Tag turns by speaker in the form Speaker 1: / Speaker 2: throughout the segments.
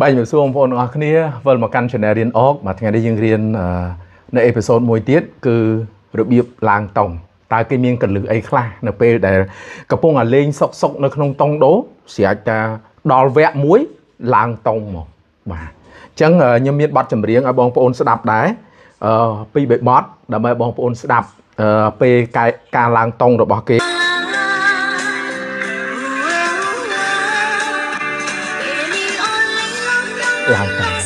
Speaker 1: បាទជំរាបសួរបងប្អូនទាំងអស់គ្នាវិលមកកាន់ Channel រៀនអកបាទថ្ងៃនេះយើងរៀននៅ episode មួយទៀតគឺរបៀបឡើងតង់តើគេមានកលឹះអីខ្លះនៅពេលដែលកំពុងតែលេងសុកសុកនៅក្នុងតង់ដូស្រេចតាដល់វគ្គមួយឡើងតង់មកបាទអញ្ចឹងខ្ញុំមានបទចម្រៀងឲ្យបងប្អូនស្ដាប់ដែរពីរបីបទដើម្បីបងប្អូនស្ដាប់ពេលការឡើងតង់របស់គេឡើងតង់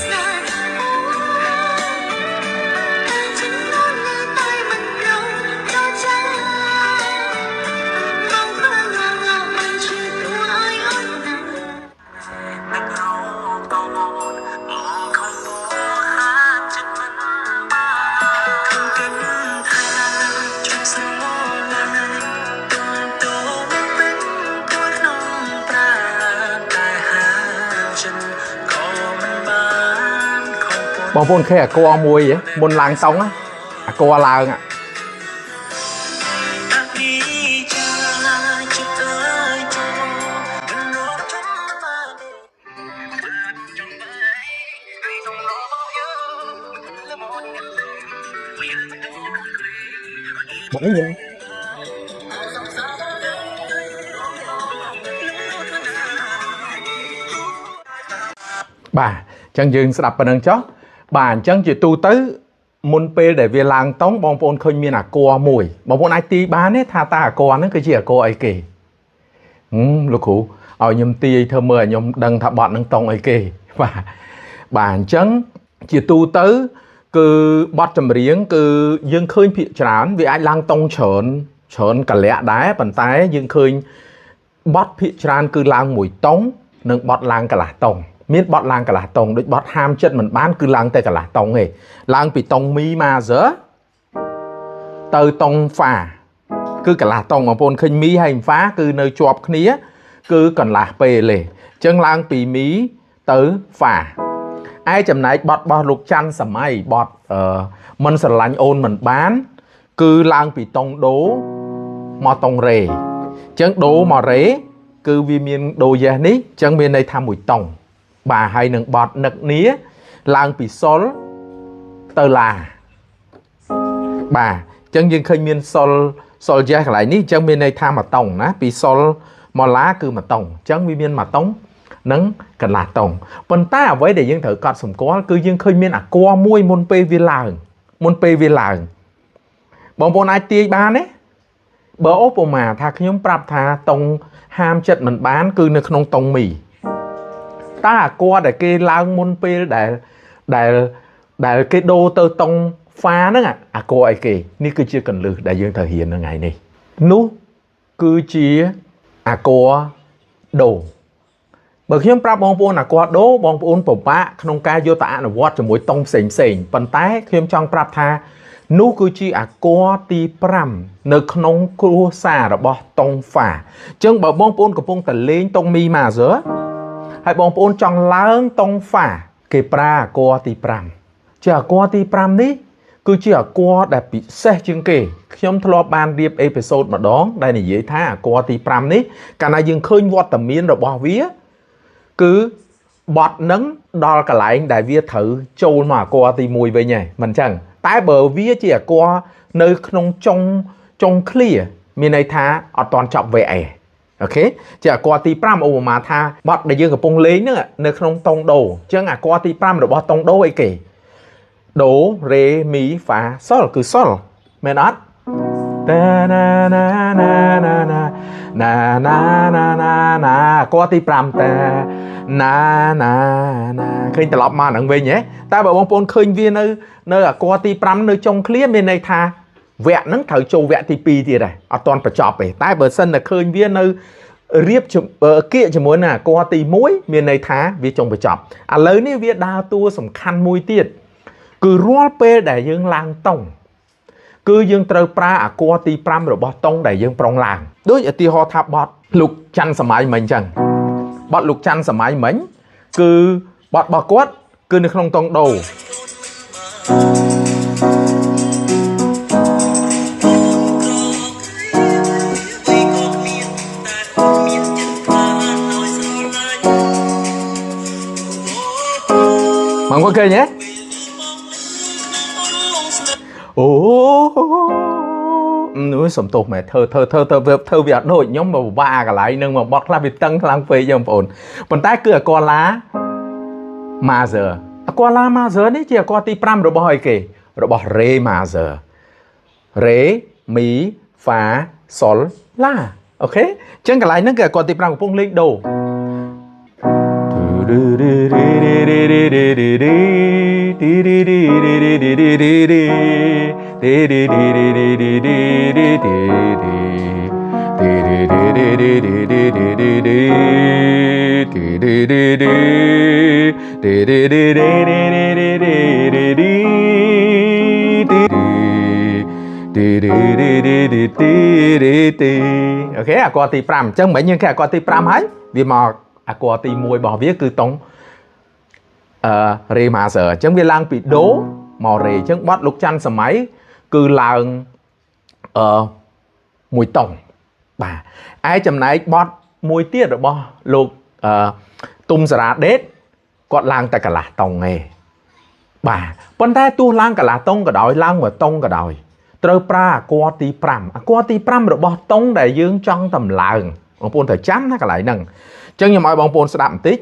Speaker 1: បងប្អូនឃើញអាកមួយមុនឡើងតង់អាកឡើងបងខ្ញុំបាទអញ្ចឹងយើងស្ដាប់ប៉ុណ្្នឹងចុះបាទអញ្ចឹងជាទូទៅមុនពេលដែលវាឡើងតង់បងប្អូនឃើញមានអាកមួយបងប្អូនអាចទាយបានទេថាតើអាកហ្នឹងគឺជាអាកអីគេលោកគ្រូឲ្យខ្ញុំទាយធ្វើមើលឲ្យខ្ញុំដឹងថាបទហ្នឹងតង់អីគេបាទបាទអញ្ចឹងជាទូទៅគឺបទចម្រៀងគឺយើងឃើញភាគច្រើនវាអាចឡើងតង់ច្រើនច្រើនកលៈដែរប៉ុន្តែយើងឃើញបទភាគច្រើនគឺឡើងមួយតង់និងបទឡើងកន្លះតង់មានបត់ឡើងកន្លះតង់ដូចបត់ហាមចិត្តមិនបានគឺឡើងតែកន្លះតង់ទេឡើងពីតង់មីម៉ាសឺទៅតង់ហ្វាគឺកន្លះតង់បងប្អូនឃើញមីហើយហ្វាគឺនៅជាប់គ្នាគឺកន្លះពេលទេអញ្ចឹងឡើងពីមីទៅហ្វាឯចំណែកបត់របស់លោកច័ន្ទសម័យបត់មិនស្រឡាញ់អូនមិនបានគឺឡើងពីតង់ដូមកតង់រ៉េអញ្ចឹងដូមករ៉េគឺវាមានដូយ៉េសនេះអញ្ចឹងមានន័យថាមួយតង់បាទហើយនឹងបត់នឹកនីឡើងពីសុលទៅឡាបាទអញ្ចឹងយើងឃើញមានសុលសុលយ៉េសកន្លែងនេះអញ្ចឹងមានន័យថាមួយតង់ណាពីសុលមកឡាគឺមួយតង់អញ្ចឹងវាមានមួយតង់និងកន្លះតង់ប៉ុន្តែអ្វីដែលយើងត្រូវកត់សម្គាល់គឺយើងឃើញមានអាកមួយមុនពេលវាឡើងមុនពេលវាឡើងបងប្អូនអាចទាយបានទេបើឧបមាថាខ្ញុំប្រាប់ថាតង់ហាមចិត្តមិនបានគឺនៅក្នុងតង់មីតើអាកដែលគេឡើងមុនពេលដែលគេដូរទៅតង់ហ្វាហ្នឹងអាកអីគេនេះគឺជាកលឹះដែលយើងត្រូវរៀននៅថ្ងៃនេះនោះគឺជាអាកដូបើខ្ញុំប្រាប់បងប្អូនអាកដូបងប្អូនពិបាកក្នុងការយកទៅអនុវត្តជាមួយតង់ផ្សេងផ្សេងប៉ុន្តែខ្ញុំចង់ប្រាប់ថានោះគឺជាអាកទី5នៅក្នុងគ្រួសាររបស់តង់ហ្វាអញ្ចឹងបើបងប្អូនកំពុងតែលេងតង់មីម៉ាសឺហើយបងប្អូនចង់ឡើងតង់ហ្វាគេប្រើអាកទី5ជាអាកទី5នេះគឺជាអាកដែលពិសេសជាងគេខ្ញុំធ្លាប់បានរៀបអេពីសូតម្ដងដែលនិយាយថាអាកទី5នេះកាលណាយើងឃើញវត្តមានរបស់វាគឺបត់នឹងដល់កន្លែងដែលវាត្រូវចូលមកអាកទី1វិញហើយមិនចឹងតែបើវាជាអាកនៅក្នុងចុងឃ្លាមានន័យថាអត់ទាន់ចប់វគ្គឯងអូខេជាអាកទី5ឧបមាថាបទដែលយើងកំពុងលេងហ្នឹងនៅក្នុងតង់ដូអញ្ចឹងអាកទី5របស់តង់ដូអីគេដូរេមីហ្វាសុលគឺសុលមែនអត់តាណាណាណាណាណាណាណាណាណាណាអាកទី5តាណាណាណាឃើញត្រឡប់មកហ្នឹងវិញហ៎តែបើបងប្អូនឃើញវានៅអាកទី5នៅចុងឃ្លាមានន័យថាវគ្គហ្នឹងត្រូវចូលវគ្គទី2ទៀតដែរអត់ទាន់បញ្ចប់ទេតែបើសិនតែឃើញវានៅរៀបគៀកជាមួយនឹងអាកទី1មានន័យថាវាចុងបញ្ចប់ឥឡូវនេះវាដើរតួសំខាន់មួយទៀតគឺរាល់ពេលដែលយើងឡើងតង់គឺយើងត្រូវប្រើអាកទី5របស់តង់ដែលយើងប្រុងឡើងដូចឧទាហរណ៍ថាបទលោកច័ន្ទសម័យមិញអញ្ចឹងបទលោកច័ន្ទសម័យមិញគឺបទរបស់គាត់គឺនៅក្នុងតង់ដូ បងប្អូនឃើញទេអូនោះសំទោសមែនធ្វើធ្វើធ្វើធ្វើវាធ្វើវាអត់ដូចខ្ញុំមកពិបាកអាកន្លែងនឹងមកបត់ខ្លះវាតឹងខ្លាំងពេកចឹងបងប្អូនប៉ុន្តែគឺអាកឡា major អាកឡា major នេះជាអាកទី5របស់អីគេរបស់ Re major Re Mi Fa Sol La OK អញ្ចឹងកន្លែងហ្នឹងគឺអាកទី5កំពុងលេងដូ OK អាកទី5អញ្ចឹងមិញយើងគេអាកទី5ហើយវាមកអាកទី1របស់វាគឺតុងអឺរេ major អញ្ចឹងវាឡើងពីដូមករេអញ្ចឹងបត់លោកច័ន្ទសម័យគឺឡើងអឺមួយតុងបាទឯចំណែកបត់មួយទៀតរបស់លោកអឺទុំសារ៉ាដេតគាត់ឡើងតែកន្លះតុងឯងបាទប៉ុន្តែទោះឡើងកន្លះតុងក៏ដោយឡើងមួយតុងក៏ដោយត្រូវប្រើអាកទី5អាកទី5របស់តុងដែលយើងចង់តម្លើងបងប្អូនត្រូវចាំណាកន្លែងហ្នឹងអញ្ចឹងខ្ញុំឲ្យបងប្អូនស្ដាប់បន្តិច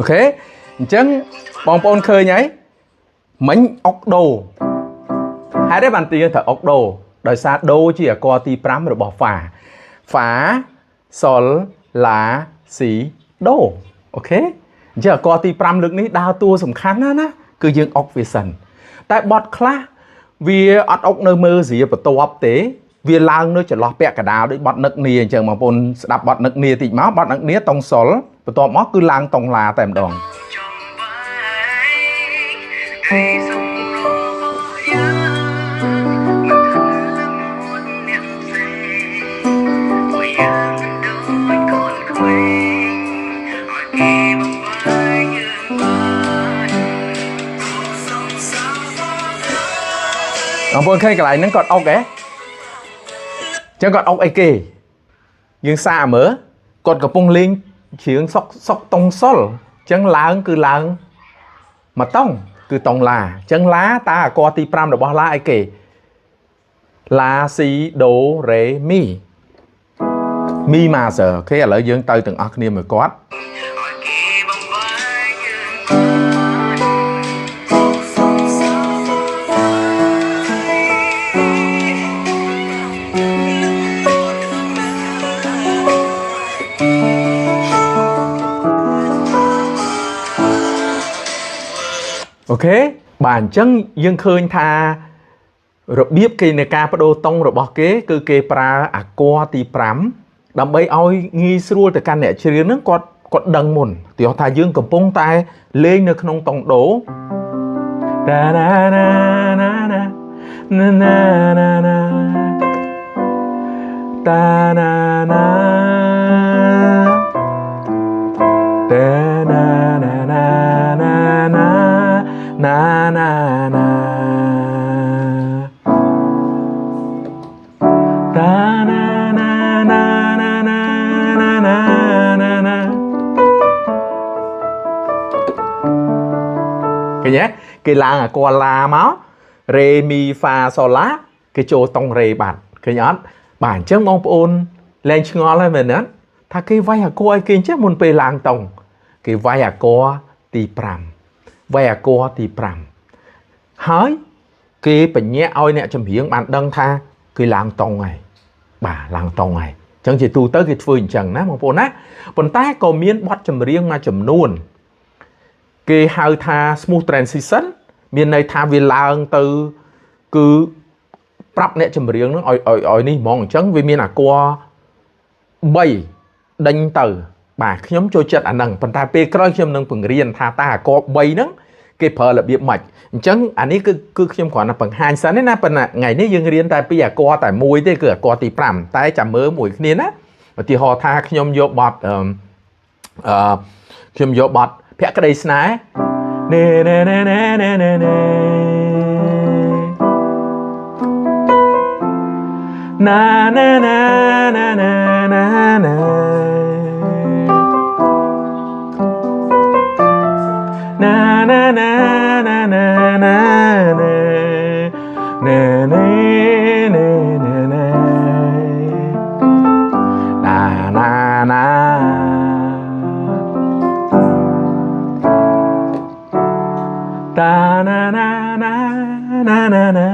Speaker 1: OK អញ្ចឹងបងប្អូនឃើញហើយមិញអុកដូហេតុអីបានទីយើងត្រូវអុកដូដោយសារដូជាអាកទី5របស់ហ្វាហ្វាសុលឡាស៊ីដូ OK អញ្ចឹងអាកទី5លើកនេះដើរតួសំខាន់ណាស់ណាគឺយើងអុកវាសិនតែបត់ខ្លះវាអត់អុកនៅមើលស្រាបន្ទាប់ទេវាឡើងនៅចន្លោះពាក់កណ្ដាលដូចបត់នឹកនីអញ្ចឹងបងប្អូនស្ដាប់បត់នឹកនីតិចមកបត់នឹកនីតុងសុលបន្ទាប់មកគឺឡើងតុងឡាតែម្ដងបងប្អូនឃើញកន្លែងហ្នឹងគាត់អុកហ៎អញ្ចឹងគាត់អុកអីគេយើងសាកមើលគាត់កំពុងលេងជ្រៀងសុកសុកតុងសុលអញ្ចឹងឡើងគឺឡើងមួយតុងគឺតុងឡាអញ្ចឹងឡាតើអាកទី5របស់ឡាអីគេឡាស៊ីដូរ៉េមីមី major OK ឥឡូវយើងទៅទាំងអស់គ្នាមួយគាត់ OK បាទអញ្ចឹងយើងឃើញថារបៀបគេในការបដូរតុងរបស់គេគឺគេប្រើអាកទី5ដើម្បីឲ្យងាយស្រួលទៅកាន់អ្នកច្រៀងហ្នឹងគាត់ដឹងមុនទីហោះថាយើងកំពុងតែលេងនៅក្នុងតុងដូតាណាណាណាណាណាណាណាណាតាណាណាតាណាណាណាណាណាណាណាណាតាណាណាណាណាណាណាណាណាឃើញទេគេឡើងអាកឡាមករេមីហ្វាសូឡាគេចូលតុងរេបាត់ឃើញអត់បាទអញ្ចឹងបងប្អូនលែងឆ្ងល់ហើយមែនទេថាគេវាយអាកអីគេអញ្ចឹងមុនពេលឡើងតុងគេវាយអាកទី5វាយអាកទី5ហើយគេបញ្ញាឲ្យអ្នកចម្រៀងបានដឹងថាគេឡើងតុងហើយបាទឡើងតុងហើយអញ្ចឹងជាទូទៅគេធ្វើអញ្ចឹងណាបងប្អូនណាប៉ុន្តែក៏មានបទចម្រៀងមួយចំនួនគេហៅថា smooth transition មានន័យថាវាឡើងទៅគឺប្រាប់អ្នកចម្រៀងនឹងឲ្យឲ្យនេះហ្មងអញ្ចឹងវាមានអាក3ដេញទៅ បាទខ្ញុំចូលចិត្តអាហ្នឹងប៉ុន្តែពេលក្រោយខ្ញុំនឹងបង្រៀនថាតើអាក3ហ្នឹងគេប្រើរបៀបម៉េចអញ្ចឹងអានេះគឺគឺខ្ញុំគ្រាន់តែបង្ហាញសិនទេណាប៉ុន្តែថ្ងៃនេះយើងរៀនតែពីអាកតែមួយទេគឺអាកទី5តែចាំមើលមួយគ្នាណាឧទាហរណ៍ថាខ្ញុំយកបទអឺអឺខ្ញុំយកបទភក្តីស្នេហ៍ណេណេណេណេណេណេណេណាណាណាណាណាណាណាណាណាណាណាណាណាណាណេណេណេណេណេណាណាណាតាណាណាណាណាណាណា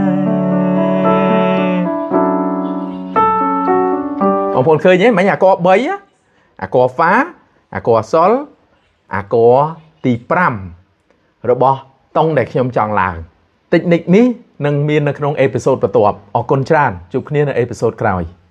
Speaker 1: បងប្អូនឃើញទេមិញអាក3អាកហ្វាអាកសុលអាកទី5របស់តុងដែលខ្ញុំចង់ឡើងតិចនិកនេះនឹងមាននៅក្នុង episode បន្ទាប់អរគុណច្រើនជួបគ្នានៅ episode ក្រោយ។